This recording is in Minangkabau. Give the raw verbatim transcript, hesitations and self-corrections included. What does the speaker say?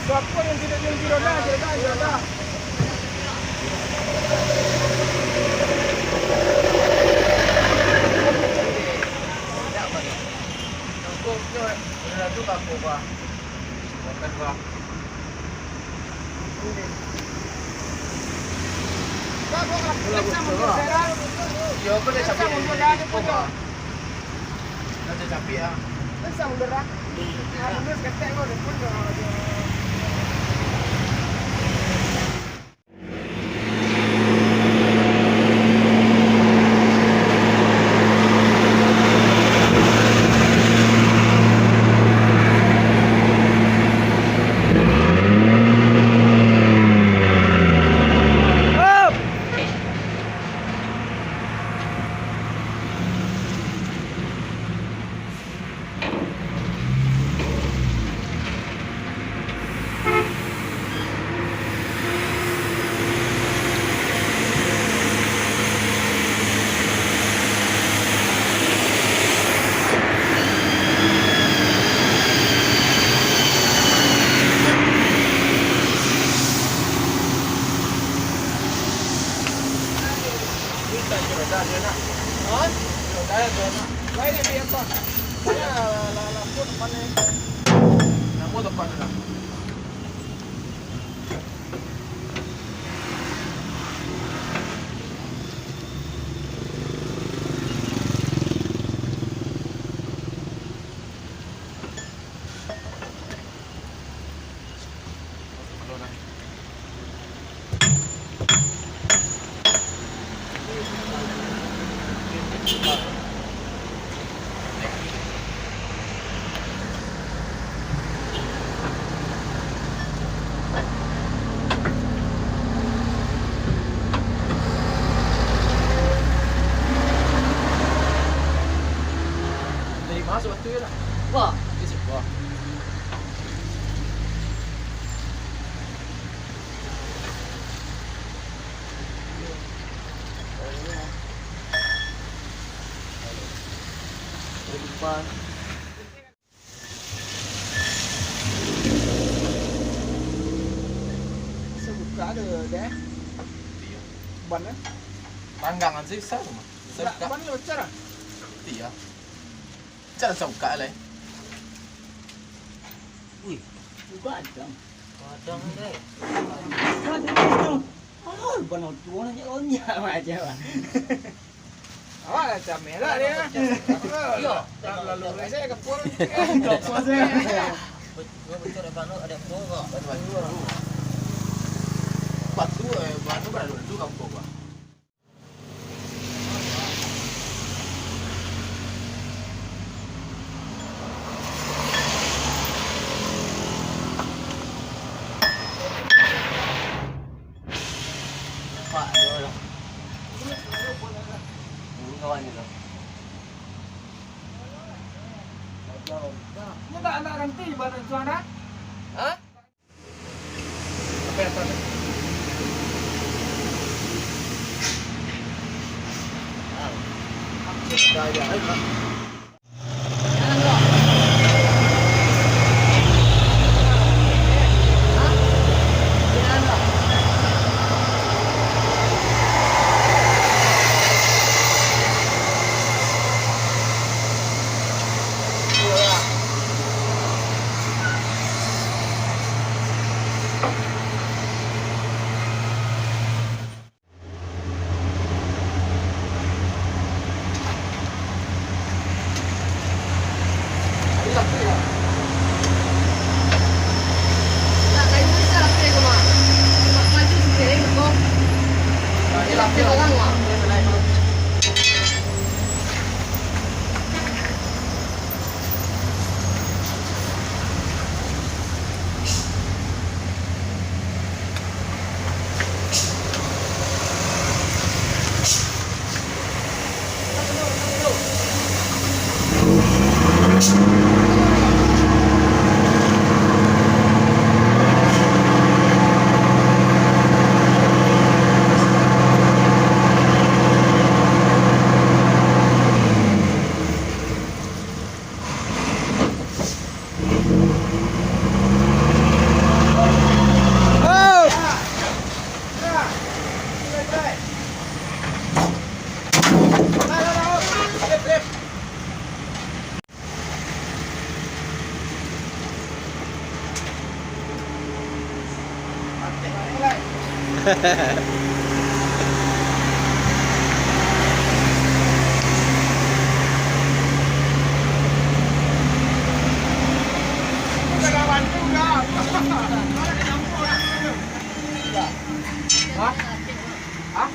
Siapa yang tidak janji roda, janji roda, janji roda. Iyo, kau dah capek. Dah capek, ah. Mundur saketek kau, dah pun dah. Dari mana waktu tu lah? Wah. Di siko. Depan. Bisa buka ada, deh. Iya. Ban, eh? Panggangan sih bisa, mah. Bisa buka. Ban bocor, ah? Iya. Cara bisa buka, lah, eh. Wih, buka aja. Padang, deh. Buka aja, deh. Oh, ban otu, nanya lonyak macam, ah. Awak lah cameh lah dia. Iyo. Lalu, lalu, saya ke pun. Ke pun saya. Bocor, bocor, abang tu ada apa, Bang? Batu, eh, batu berada dulu kampung, Bang. Pak, dia orang. Burung kawan dia tu. Ini tak nak ganti badan suara? Hah? Apa yang tak nak? Dah, dah, dah. Hah? Hah?